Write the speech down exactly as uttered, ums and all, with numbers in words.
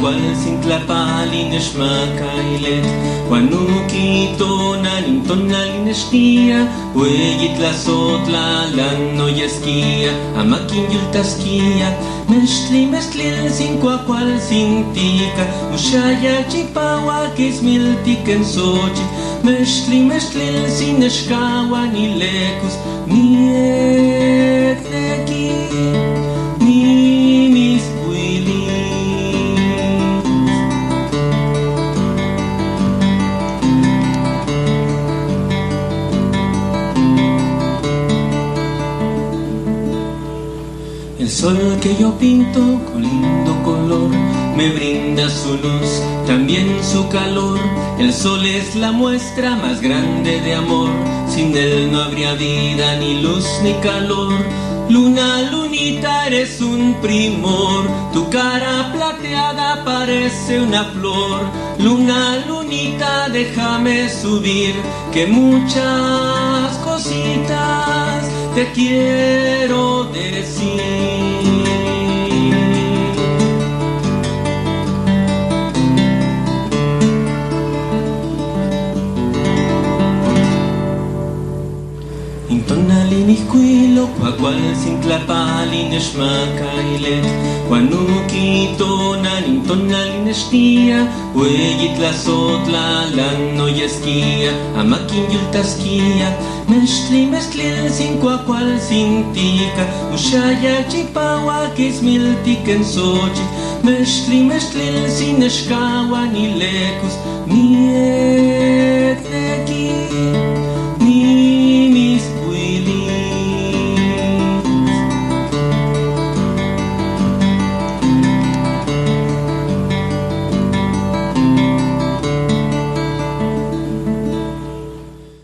K'ual sin tlapahli nixmakailet, wan uki tonan in tonali nixtia', weyik tlasotlal lan oyeskia', amak kin yultaskia. Mextli, mextlil sin kuakual sin tika, uxayak chipawak ismiltik ken Xochitl. Mextli, mextlil sin nexkawan ilekos, mi ek neki, mi miswilis. El sol que yo pinto con lindo color me brinda su luz, también su calor. El sol es la muestra más grande de amor, sin él no habría vida, ni luz, ni calor. Luna, lunita, eres un primor, tu cara plateada parece una flor. Luna, lunita, déjame subir, que muchas cositas te quiero decir. In tonali nijkuilok, kuakual sin tlapahli nixmakailet, wan uki tonan in tonali nixtia', weyik tlasotlal lan oyeskia', amak kin yultaskia. Mextli, mextlil sin kuakual sin tika, uxayak chipawak ismiltik ken Xochitl. Mextli, mextlil sin nexkawan ilekos, mi ek